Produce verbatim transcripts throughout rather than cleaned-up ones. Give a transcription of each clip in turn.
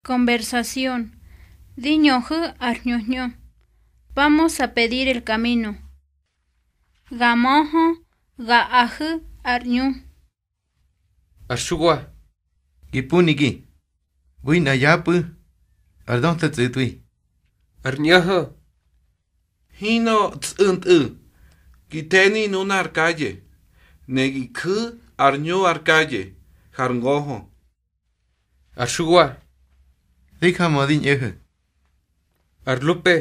Conversación. Di ñöhu̱ ar hñu hñö. Vamos a pedir el camino. Ga möhö ga ahu̱ ar ꞌñu. Ar Xuwa. Gi punigi. ꞌBu̱i nꞌa yapꞌu̱. Ar döta tsꞌu̱tꞌwi. Ar ꞌñaho̱. Hinꞌö tsꞌu̱ntꞌu̱. Gi theni nunár kaye, ne gi ju̱ ar ꞌñu ar kaye har ngohö. Ar Xuwa. Di jamödi ñꞌo̱ho̱. Ar Lupe.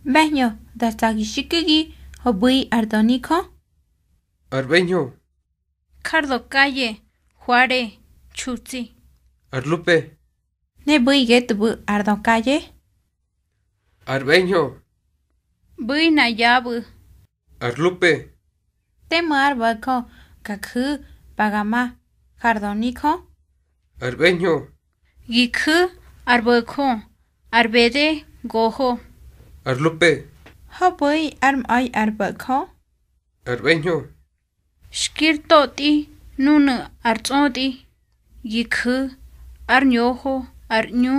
ꞌBe̱hñö, da tsa̱ gi xiku̱gi ho ꞌbu̱i ar döni Jö. Ar ꞌbe̱ñho. Jar dökaye, Huare, Chutsi. Ar Lupe. Ne ꞌbu̱i getꞌu̱ ꞌbu̱ ar dökaye. Ar ꞌbe̱ñho. ꞌBu̱i nꞌa yapꞌu̱. Ar Lupe. Temꞌu̱ ár bo̱jö ga ju̱ pa ga ma har döni Jö. Ar ꞌbe̱ñho. Gi ju̱ ar bo̱jö, ar bede goho. Ar Lupe. Habu̱i ár mꞌa̱i ar bo̱jö. Ar ꞌbe̱ñho. Xki rtotꞌi núnu̱ ar tsꞌötꞌi, gi ju̱ ár ñoho ar ꞌñu.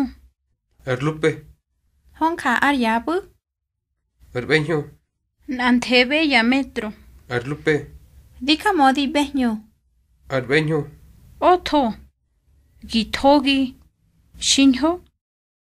Ar Lupe. Hönja ár yapꞌu̱. Ar ꞌbe̱ñho. Nꞌa nthebe ya metro. Ar Lupe. Di jamödi ꞌbe̱hñö. Ar ꞌbe̱ñho. Otho. Gi thogi xiñho.